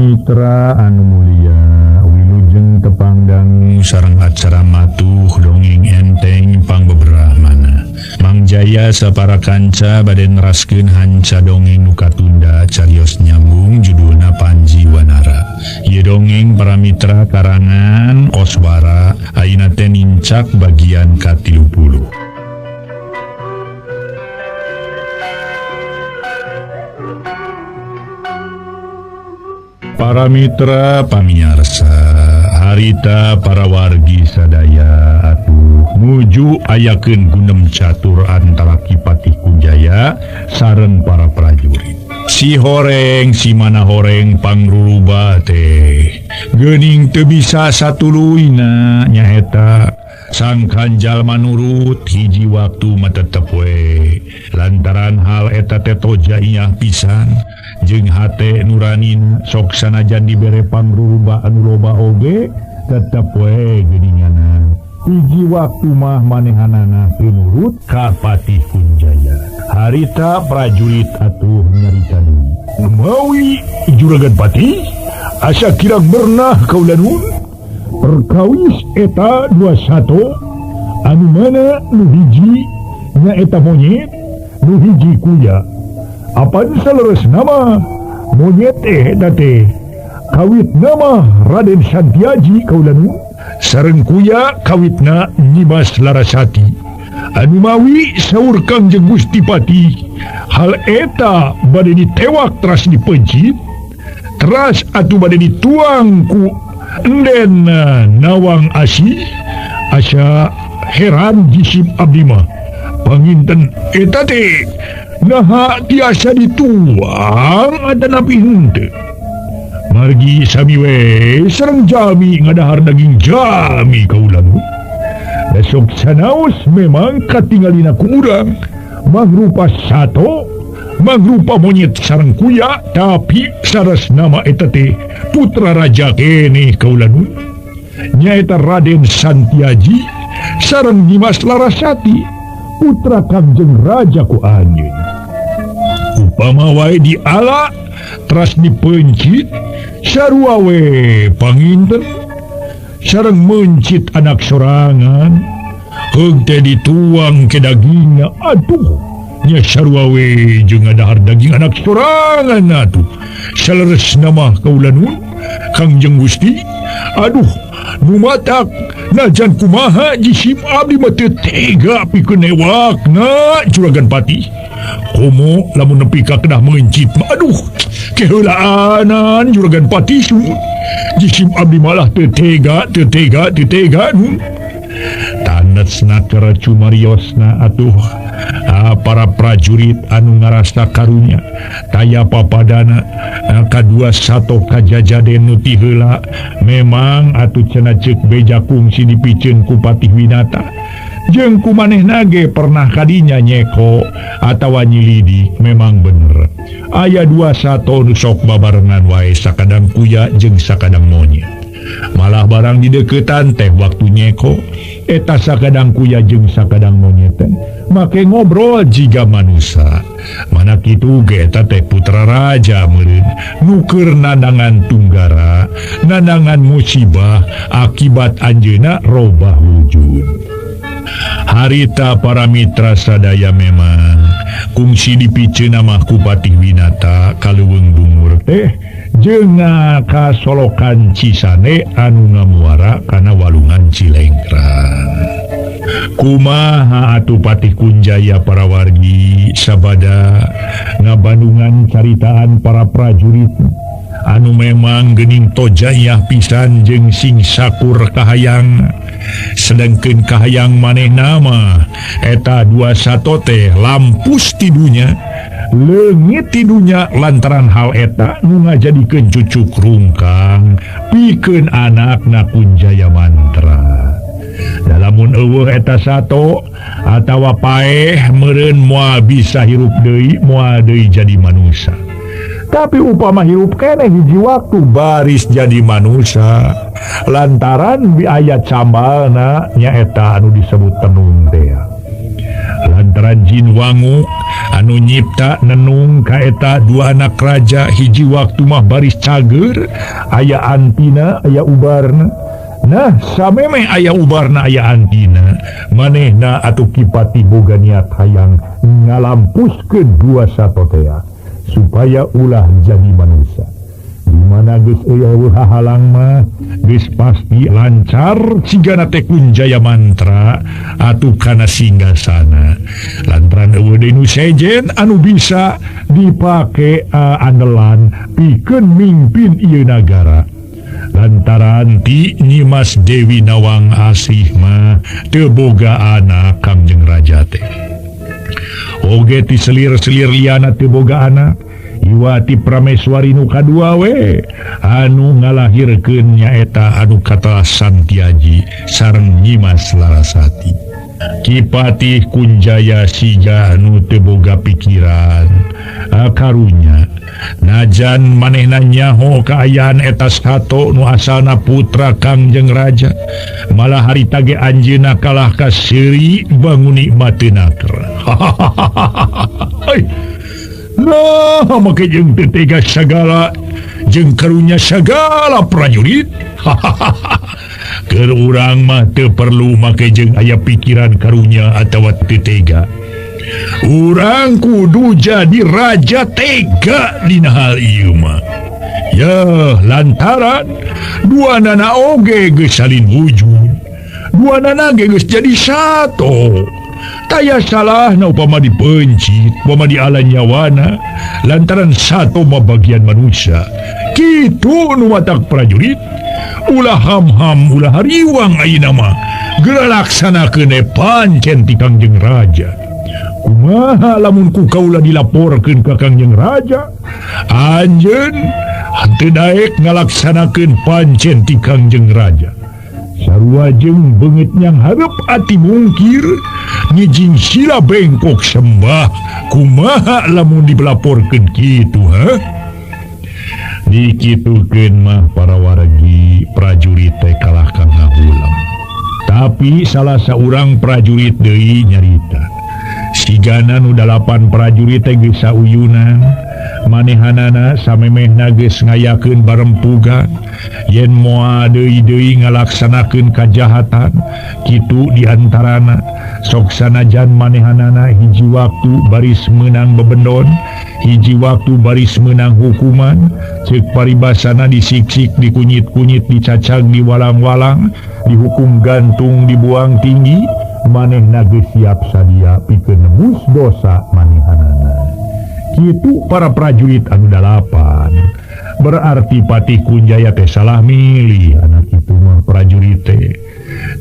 Mitra anu mulia wilujeng tepangdang sareng acara matuh dongeng enteng pangbeberahmana. Mang Jaya sapara kanca bade neraskeun hanca dongeng nu katunda carios nyambung judulna Panji Wanara. Ieu dongeng para mitra karangan Koswara ayeuna teh nincak bagian ka-30. Para mitra pamiarsa, harita para wargi sadaya atuh nuju ayakeun gunem catur antara Ki Patih Kunjaya sareng para prajurit. Si horeng si mana horeng pangruruba teh geuning teu bisa satuluyna nyaeta sangkan jalma nurut hiji waktu mah tetep we lantaran hal eta teh toja iyah pisan jeung hate nuranin sok sanajan dibere pangruruba anu loba oge tetep we geuninganan hiji waktu mah manehanana teu nurut ka Patih Kunjaya. Harita prajurit atuh nyarita deui mawi juragan Patih asa kirang mernah kaula nun perkawis eta 21 anu mana nu hiji nyaeta monyet nu hiji kuya. Apan saleres nama monyet eta teh kawit nama Raden Santiaji kaula nun sareng kuya kawitna Nyimas Larasati. Anu mawi saur Kangjeng Gusti Patih hal eta bade ditewak teras dipencit teras atuh bade dituang ku Enden Nawang Asih. Asa heran jisim abdi mah panginten eta teh naha tiasa dituang atanapi henteu. Margi sami we sareng jami ngadahar daging jami kaula nu. Besok sanaos memang katingalina ku urang mangrupa sato mangrupa monyet sareng kuya tapi saras nama eta teh putra raja keneh kaula nu nyaeta Raden Santiaji sareng Nyimas Larasati putra Kangjeng Raja ku anjeun. Upama wae diala teras dipencit sarua we panginten sareng mencit anak sorangan heug teh dituang ke dagingna aduh nya sarua we jeung ngadahar daging anak sorangan atuh saleresna mah kaula nun Kangjeng Gusti aduh nu matak najan kumaha jisim abdi mah teu tega pikeun newakna juragan Patih komo lamun nepi ka kedah mencit mah aduh keheulaanan juragan Patih sun jisim abdi malah teu tega teu tega teu tega nun. Tanesna keur cumariosna atuh para prajurit anu ngarasa karunya taya papadana kadua sato kajajaden nu ti heula memang atuh cenah ceuk beja kungsi dipiceun ku Patih Winata jeung ku manehna ge pernah kadinya nyeko atawa nyilidik memang bener aya dua sato nu sok babarengan wae sakadang kuya jeung sakadang monyet malah barang dideukeutan teh waktu nyeko eta sakadang kuya jeung sakadang monyet teh make ngobrol jiga manusa mana kitu ge eta teh putra raja meureun nu keur nandangan tunggara nandangan musibah akibat anjeunna robah wujud. Harita para mitra sadaya memang kungsi dipiceun mah ku Patih Winata ka leuweung bungur teh jeung ka solokan Cisane anu ngamuara kana walungan Cilengkrang. Kumaha atuh Patih Kunjaya para wargi sabada ngabandungan caritaan para prajurit anu memang geuning tojayah pisan jeung sing sakur kahayang sedangkeun kahayang manehna mah eta dua sato teh lampus tidunya leungit tidunya lantaran hal eta nu ngajadikeun cucuk rungkang pikeun anakna Kunjaya Mantra. Dalamun eueuh eta sato atawa paeh meureun moal bisa hirup deui moal deui jadi manusia. Tapi upama hirup keneh hiji waktu baris jadi manusia lantaran bi aya cambalna nyaeta anu disebut tenung teh. Lantaran jin wangu anu nyipta nenung kaeta dua anak raja hiji waktu mah baris cager aya antina aya ubarna. Nah sameme aya ubarna aya antina manehna atuh Ki Patih boga niat hayang ngalampuskeun dua sato tea supaya ulah jadi manusia. Di mana geus eueuh hahalang mah geus pasti lancar cigana teh Kunjaya mantra atuh kana singgasana. Lantaran eueuh deui nu sejen anu bisa dipake andelan pikeun mimpin ieu nagara. Lantaran ti Nyimas Dewi Nawang Asih mah teu boga anak Kangjeng Raja teh. Oge ti selir-selir liana teu boga anak. Iwati Prameswari nu kadua we anu ngalahirkeun nyaeta anu katalah Santiaji sareng Nyimas Larasati. Ki Patih Kunjaya siga anu teu boga pikiran karunya najan manehna nyaho kaayaan eta sato nu asalna putra Kangjeng Raja malah harita ge anjeunna kalah ka seuri bangun nikmateuna. Nah, make jeung teu tega sagala jeung karunya sagala prajurit. Keur urang mah teu perlu make jeung aya pikiran karunya atawa teu tega. Urang kudu jadi raja tega dina hal ieu mah. Ya, lantaran dua nana oge geus salin wujud. Dua nana ge geus jadi satu. Taya salah na upama dipencit, upama diala nyawana, lantaran satu mah bagian manusia. Kitu nu watak prajurit, ulah ham-ham, ulah hariwang ayeuna mah. Geura laksanakeun pancen ti Kangjeng Raja. Kumaha lamun ku kaula dilaporkeun ka Kangjeng Raja? Anjeun henteu daek ngalaksanakeun pancen ti Kangjeng Raja. Sarua jeung beungeut nyang hareup ati mungkir ngijing sila bengkok sembah. Kumaha lamun dipelaporkeun kitu ha? Dikitukeun mah para wargi prajurit teh kalah ka ngahulam. Tapi salah saurang prajurit deui nyarita. Sigana nu 8 prajurit teh geus sauyunan. Manehanana samemehna geus ngayakeun barempuga yen moal deui-deui ngalaksanakeun kajahatan kitu diantarana sok sanajan manehanana hiji waktu baris meunang bebendon hiji waktu baris meunang hukuman ceuk paribasana disiksik dikunyit-kunyit dicacag diwalang-walang dihukum gantung dibuang tinggi manehna geus siap sadia pikeun nebus dosa manehanana. Kitu para prajurit anu 8. Berarti Patih Kunjaya teh salah milih anak itu mah prajurit teh.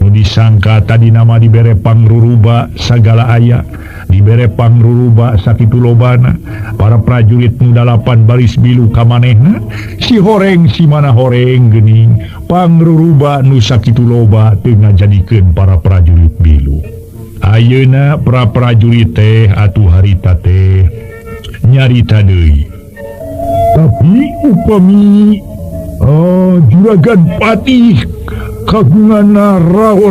Nu disangka tadi nama dibere pangruruba sagala aya, dibere pangruruba sakitu lobana. Para prajurit nu 8 baris bilu ka manehna, si horeng si mana horeng geuning pangruruba nu sakitu loba teu ngajadikeun para prajurit bilu. Ayeuna para prajurit teh atuh harita teh nyarita deui. Tapi upami juragan Patih kagungan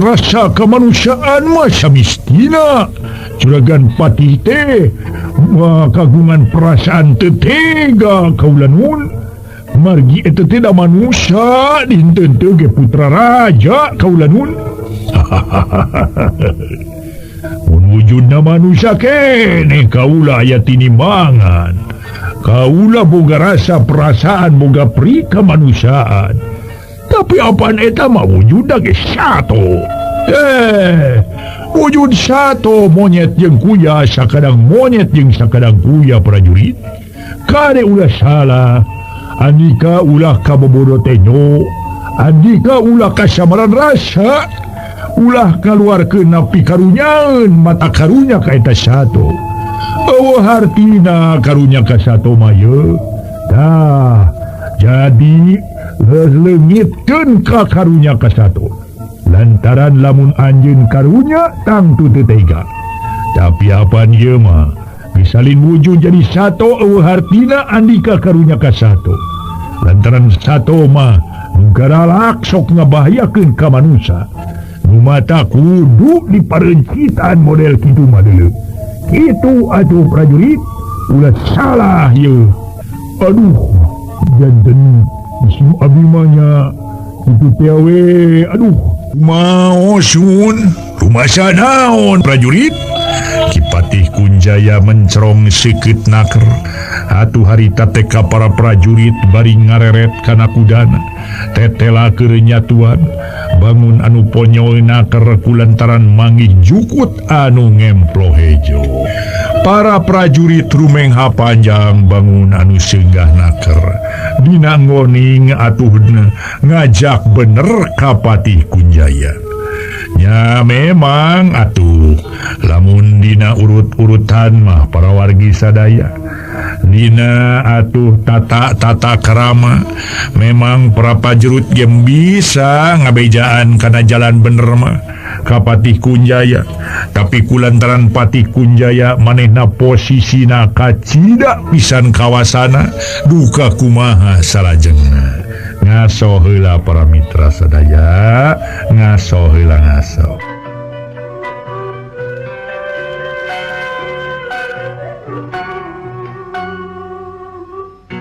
rasa kemanusiaan mah samistina. Juragan Patih teh kagungan perasaan teu tega kaula nuhun. Margi eta teh da manusia dinten teu ge putra raja kaula nuhun. Mun wujudna manusia keneh kaula aya tinimbangan. Kaula boga rasa perasaan boga pri kemanusiaan. Tapi apaan eta mah wujudna ge sato. Wujud sato monyet jeung kuya sakadang monyet jeung sakadang kuya prajurit. Kade ulah salah. Andika ulah kabobodo tenyo. Andika ulah kasamaran rasa. Ulah kaluarkeun napi karunyaeun mata karunya ka eta sato. Eueuh hartina karunya ka sato mah ye. Tah, jadi leungitkeun ka karunya ka sato. Lantaran lamun anjeun karunya tangtu teu tega. Tapi apaan ieu mah bisalin wujud jadi sato eueuh hartina andika karunya ka sato. Lantaran sato mah nu garalak sok ngabahayakeun ka manusia. Nu mata kudu diparencitan model kitu mah deuleu. Kitu atuh prajurit ulah salah ieu. Aduh janten jisim abdi mah nya kitu teh we. Aduh maosun rumasa naon prajurit. Ki Patih Kunjaya mencerong seukeut naker. Atuh harita teh ka para prajurit bari ngareret kana kudana. Tetela keur nyatuan bangun anu ponyoy naker kulantaran manggih jukut anu ngemplo hejo. Para prajurit rumengha panjang bangun anu singgah naker. Dina ngoning atuhna ngajak bener ka Patih Kunjaya. Ya memang atuh lamun dina urut-urutan mah para wargi sadaya dina atuh tata-tata krama memang para prajurit ge bisa ngabejaan kana jalan bener mah ka Patih Kunjaya. Tapi kulantaran Patih Kunjaya manehna posisina kacida pisan kawasana duka kumaha salajengna. Ngaso heula para mitra sadaya, ngaso heula ngaso.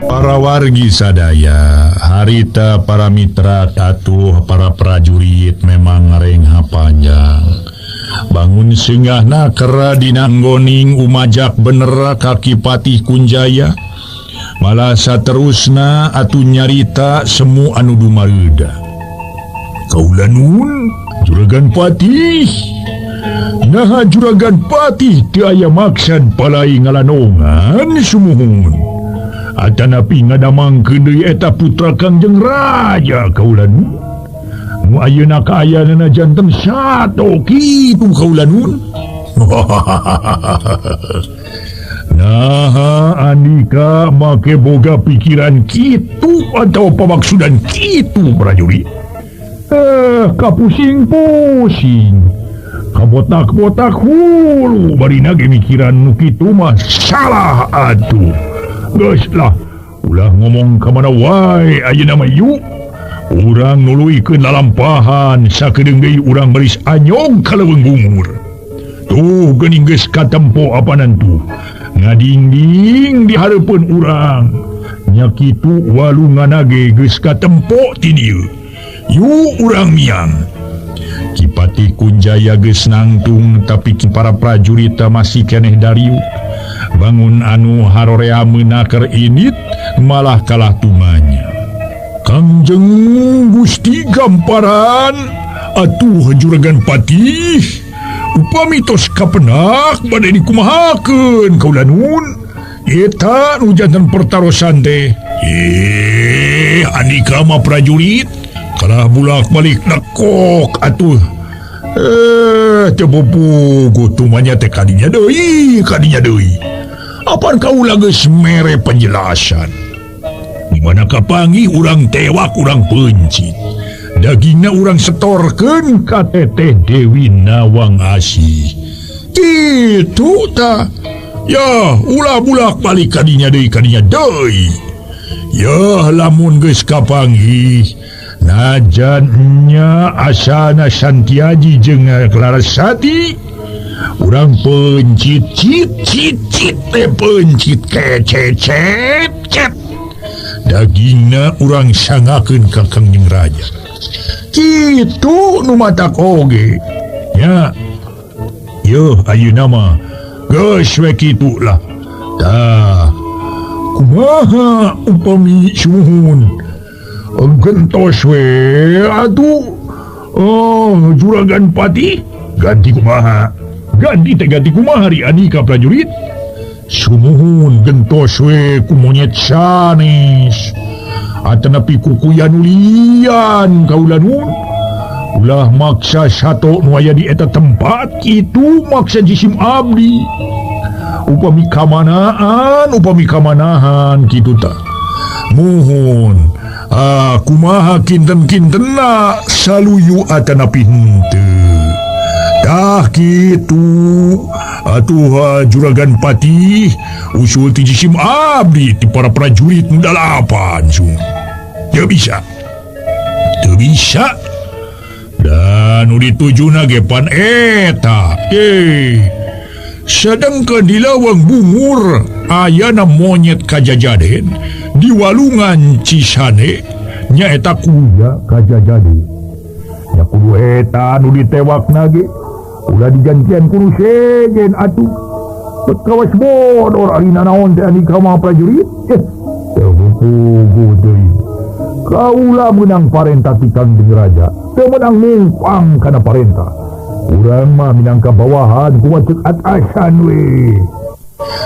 Para wargi sadaya, harita para mitra atuh para prajurit memang ngarengha panjang. Bangun singgahna kera dina nggoning umajak bener ka Ki Patih Kunjaya. Malah saterusna atuh nyarita semu anu dumareuda. Kaula nun Juragan Patih. Naha Juragan Patih teu aya maksad palai ngalanongan sumuhun. Atanapi ngadamangkeun deui eta putra Kangjeng Raja kaula nun. Nu ayeuna kaayaanana janten sato kitu kaula nun. Nah, andika make boga pikiran kitu atau pamaksudan kitu prajurit. Kapusing-pusing. Kabotak-botak hulu barina ge mikiran nu kitu mah salah atuh. Geus lah, ulah ngomong ka mana wae ayeuna mah yuk. Urang nuluykeun lalampahan sakedeung deui urang beris anyong ka leuweung bungur. Tuh geuning geus katempo apanan tuh. Ngadingding di hareupeun urang. Nya kitu walungana ge geus katempo ti dieu. Yuk urang miang. Ki Patih Kunjaya geus nangtung tapi ki para prajurit masih keneh dariuk. Bangun anu harorea meunaker init malah kalah tumanya. Kangjeng Gusti Gamparan atuh Juragan Patih. Upami tos kapenak bade dikumahakeun kaula nun. Eta nu janten pertarosan teh. Andika mah prajurit kalah bulak-balik nekok atuh. Teu bobogo tumanya teh kadinya deui, kadinya deui. Apan kaula geus mere penjelasan. Di mana kapanggih urang tewak urang pencit. Dagingna urang setorkeun ka Teteh Dewi Nawang Asih. Kitu ta. Ya, ulah bulak-balik kadinya deui kadinya deui. Ya, lamun geus kapanggih najan nya asana Santiaji jeung Larasati urang pencit cit cit cit teh pencit kececet cet. Dagingna urang sangakeun ka Kangjeng Raja. Kitu nu matak oge. Nya. Yeuh ayeuna mah geus we kitu lah. Tah. Kumaha upami sumuhun? Gentos we atuh. Oh, Juragan Patih ganti kumaha? Ganti teh ganti kumaha ri andika prajurit? Sumuhun gentos we ku monyet sanes. Atanapi kukuyan ulian kaula nun. Ulah maksa sato nu aya di eta tempat kitu maksa jisim abdi. Upami kamanaan, upami kamanahan kitu tah. Muhun, kumaha kinten-kintenna saluyu atanapi henteu. Tah kitu atuh Juragan Patih usul ti jisim abdi ti para prajurit nu dalapan sung. Teu bisa. Teu bisa. Dan nu ditujuna ge pan eta. Sedengkeun di leuweung bungur ayana monyet kajajaden di walungan Cisane nyaeta kuya kajajaden. Nya kudu eta nu ditewakna ge ulah digantian ku nu sejen atuh. Kawas bodor ari nanaon teh andika mah prajurit. Teu puguh deui. Kaula meunang parentah ti Kangjeng Raja, teu meunang mungpang kana parentah. Urang mah minangka bawahan kumaha ceuk atasan we.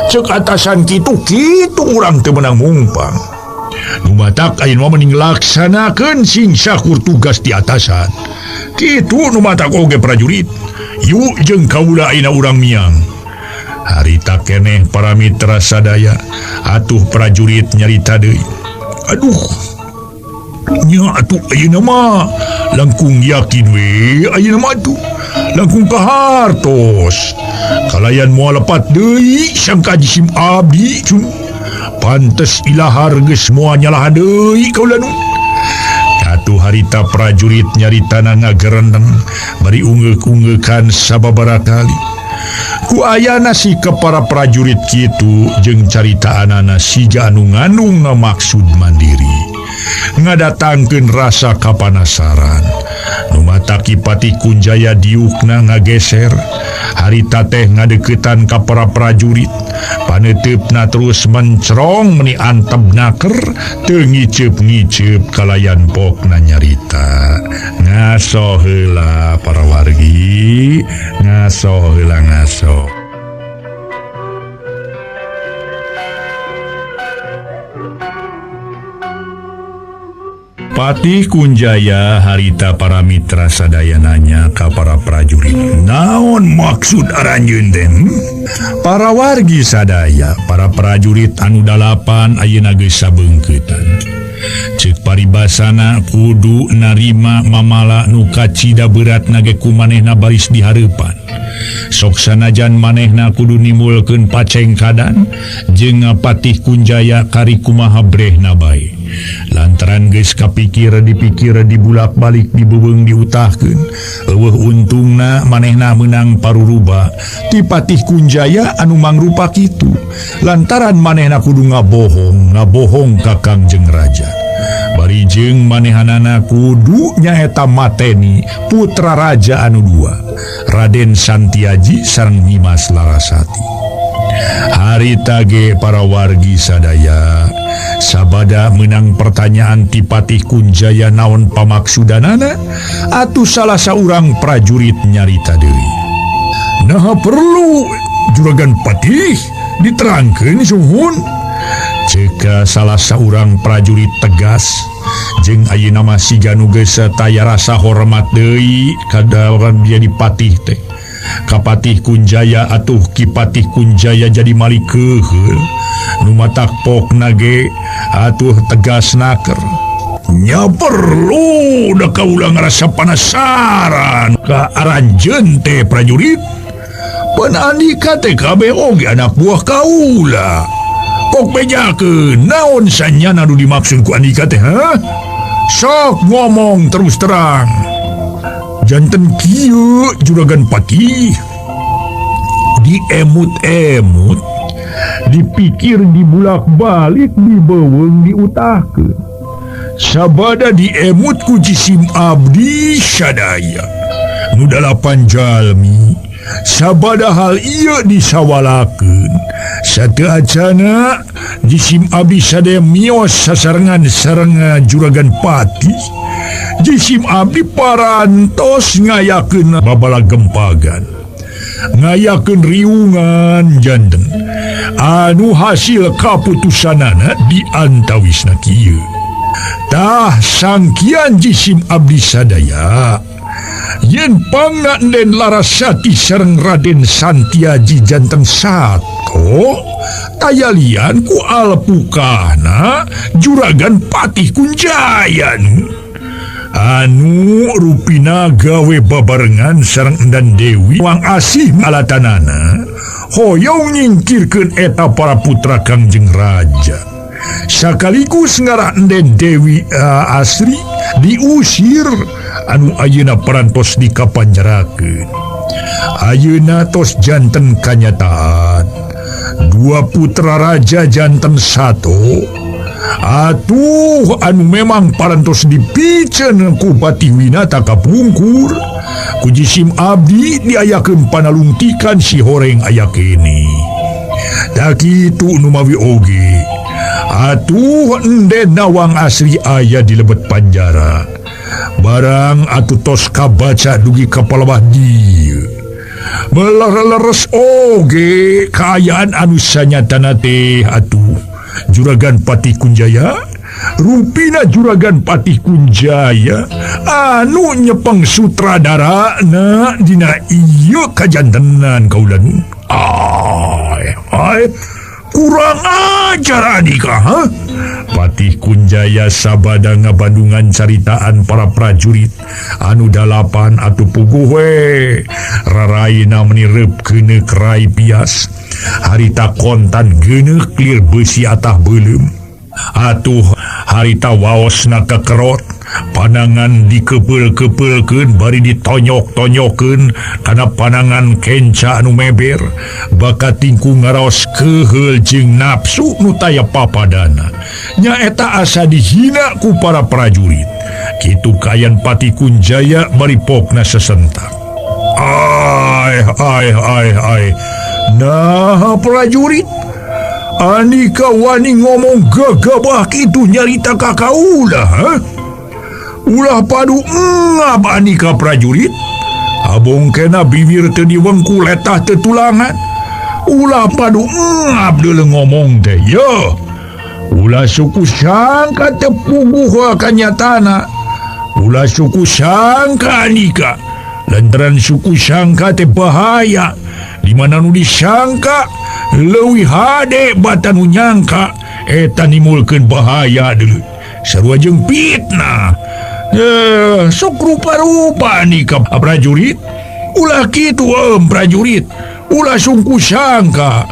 Ceuk atasan kitu kitu urang teu meunang mungpang. Nu matak ayeuna mah mending laksanakeun sing sakur tugas di atasan. Kitu nu matak oge prajurit. Yuk jeung kaula ayeuna urang miang. Harita keneh para mitra sadaya atuh prajurit nyarita deui. Aduh. Nya atuh ayeuna mah langkung yakin we ayeuna mah atuh. Langkung kahartos. Kalayan moal lepat deui sangka jisim abdi cum. Pantes ilahar geus moal nyalahan deui kaula nu. Atuh harita prajurit nyaritana ngagerendeng bari ungeuk-ungeukan sababaraha kali. Ku ayana si ke para prajurit kitu jeung caritaanana siga anu ngandung ngamaksud mandiri. Ngadatangkeun rasa kapanasaran. Nu matak Ki Patih Kunjaya diukna ngageser. Harita teh ngadeuketan ka para prajurit. Paneuteup-na terus mencrong meni antep naker teu ngiceup-ngiceup kalayan pokna nyarita. Ngaso heula para wargi, ngaso heula ngaso. Patih Kunjaya harita para mitra sadaya nanya ka para prajurit. Naon maksud aranjeun teh? Para wargi sadaya, para prajurit anu dalapan ayeuna geus sabeungkeutan. Ceuk paribasana kudu narima mamala nu kacida beratna ge ku manehna baris di hareupan. Sok sanajan manehna kudu nimbulkeun pacengkadan jeung Patih Kunjaya kari kumaha brehna bae. Lantaran geus kapikir dipikir dibulak-balik dibebeung diutahkeun eueuh untungna manehna meunang paruruba ti Patih Kunjaya anu mangrupa kitu. Lantaran manehna kudu ngabohong ngabohong ka Kangjeng Raja. Bari jeung manehanana kudu nyaeta mateni putra raja anu dua, Raden Santiaji sareng Nyimas Larasati. Harita ge para wargi sadaya sabada menang pertanyaan ti Patih Kunjaya naon pamaksudanana atuh salah saurang prajurit nyarita deui. Naha perlu juragan Patih diterangkeun suhun? Ceka salah saurang prajurit tegas jeung ayeuna mah siga nu geus taya rasa hormat deui kadawan jadi patih teh. Ka Patih Kunjaya atuh Ki Patih Kunjaya jadi malik keuheul. Nu matak pokna ge atuh tegas naker. Nya perlu da kaula ngarasa panasaran ka aranjeun teh prajurit. Pan andika teh kabeh oge anak buah kaula. Pok bejakeun naon sanyana nu dimaksud ku andika teh, ha? Sok ngomong terus terang. Janten kieu juragan Patih. Diemut-emut, dipikir dibulak-balik, dibeuweung diutahkeun. Sabada diemut ku jisim abdi sadaya. Nu dalapan jalmi, sabada hal ieu disawalakeun. Sateuacana jisim abdi sadaya mios sasarengan sarengan juragan Patih. Jisim abdi parantos ngayakeun babala gempagan, ngayakeun riungan janten anu hasil kaputusanana diantawisna kieu. Tah sangkian jisim abdi sadaya yen pangna Den Larasati sareng Raden Santiaji janten sato tayalian ku alpukahna juragan Patih Kunjaya anu rupina gawe babarengan sareng Endan Dewi Wang Asih alatanana hoyong nyingkirkeun eta para putra Kangjeng Raja. Sakaligus ngarah Enden Dewi Asri diusir anu ayeuna parantos dikapanjarakeun. Ayeuna tos janten kanyataan. Dua putra raja janten satu. Atuh anu memang parantos dipiceun ku Patih Winata kapungkur. Ku jisim abdi diayakeun panalungtikan si horeng aya kene. Da kitu numawi oge. Atuh ende Nawang Asri aya di lebet panjara. Barang atuh tos kabaca dugi ka palebah dieu. Meler-leres oge kaayaan anu sanyatana teh atuh Juragan Patih Kunjaya, rupina Juragan Patih Kunjaya anu nyepeng sutradara na dina ieu kajantenan kaulan. Ai, ai, kurang ajar andika, ha? Patih Kunjaya sabada ngabandungan caritaan para prajurit anu dalapan atuh puguh we raraina meni reup keuneuk rai pias. Harita kontan geuneuk lir beusi atah beuleum. Atuh harita waosna kekerot, panangan dikepeul-kepeulkeun bari ditonyok-tonyokeun kana panangan kenca anu meber, bakat tingku ngaraos keheul jeung nafsu nu taya papadana. Nyaeta asa dihina ku para prajurit. Kitu kayan Patih Kunjaya bari pokna sesentak. Ai ai ai ai. Nah prajurit, andika wani ngomong gegabah kitu nyarita ka kaula, ha? Ulah padu ngap andika prajurit. Abong kena bibir teu diwengku letah teu tulangan. Ulah padu ngap deuleu ngomong teh. Yo. Ulah suku sangka teu puguh kanyatana. Ulah suku sangka andika. Lantaran suku sangka teh bahaya. Di mana nu disangka leuwih hade batan nu nyangka eta nimulkeun bahaya deui. Sarua jeung fitnah. Sok rupa-rupa nika prajurit. Ulah kitu prajurit. Ulah sungku sangka.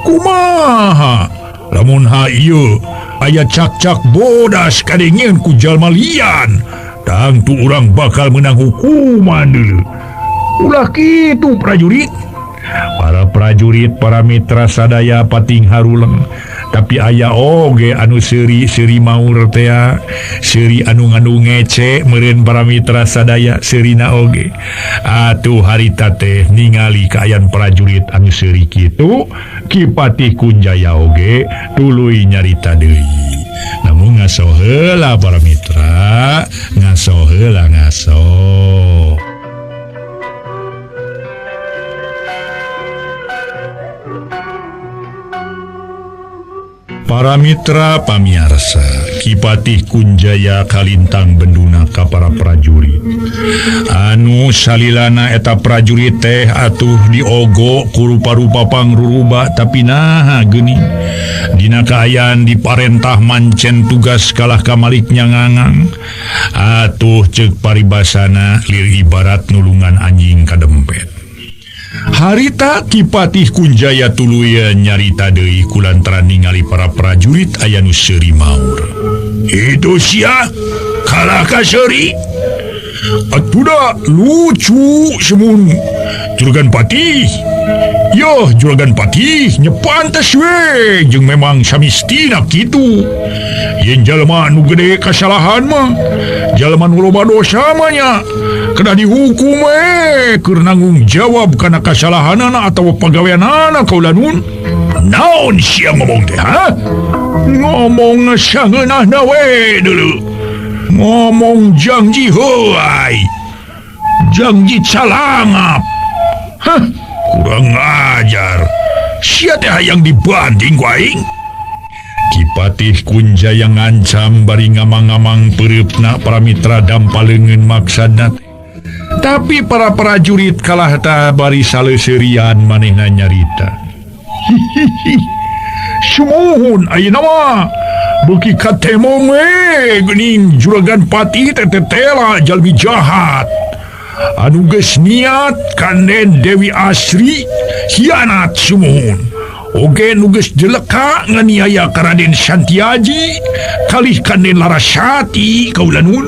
Kumaha lamun ha ieu aya cak-cak bodas kadengieun ku jalma lian. Tangtu urang bakal menang hukuman deui. Ulah kitu prajurit. Para prajurit, para mitra sadaya pating haruleng. Tapi aya oge anu seuri-seuri maur tea, seuri anu nganu ngece meureun para mitra sadaya seurina oge. Atuh harita teh ningali kaayaan prajurit anu seuri kitu, Ki Patih Kunjaya oge tuluy nyarita deui. Namun ngaso heula para mitra, ngaso heula ngaso. Para mitra pamiarsa, Ki Patih Kunjaya kalintang benduna ka para prajurit. Anu salilana eta prajurit teh atuh diogo ku rupa-rupa pangruruba tapi naha geuning. Dina kaayaan diparentah mancen tugas kalah ka maliknya ngangang. Atuh ceuk paribasana lir ibarat nulungan anjing kadempet. Harita Ki Patih Kunjaya tuluy nyarita deui kulantaran ningali para prajurit aya nu seuri maur. Itu sia kalah ka seuri. Atuh lucu semun. Juragan Patih. Yoh Juragan Patih nyepantes we jeung memang samistina kitu. Yen jalma nu gede kasalahan mah, jalma nu loba dosa mah nya kena dihukum we keur nanggung jawab kana kasalahanana atawa pagaweanana kaula nun. Naon sia ngomong teh ha? Ngomong sangeunahna we deuleu. Ngomong janji heuay. Janji calangap. Hah, kurang ajar. Sia teh hayang dibanding ku aing. Ki Patih Kunjaya ngancam bari ngamang-ngamang peureupna para mitra dampaleungeun maksadna. Tapi para prajurit kalah ta bari saleseurian manehna nyarita. Hihihi. Sumuhun ayeuna mah beuki katemong we geuning Juragan Patih teh tetela jalmi jahat. Anu geus niat kanden Dewi Asri hianat sumuhun. Oge nu geus jeleka nganiaya ka Raden Santiaji kalih kanden Larasati kaula nun.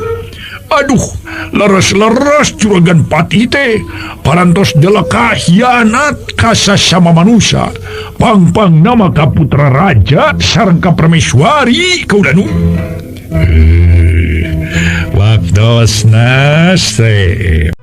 Aduh, Leres-leres juragan Patih teh parantos deleka hianat ka sasama manusia. Pang-pang nama ka putra raja sareng ka permeswari kaudanu. Waktosna teh.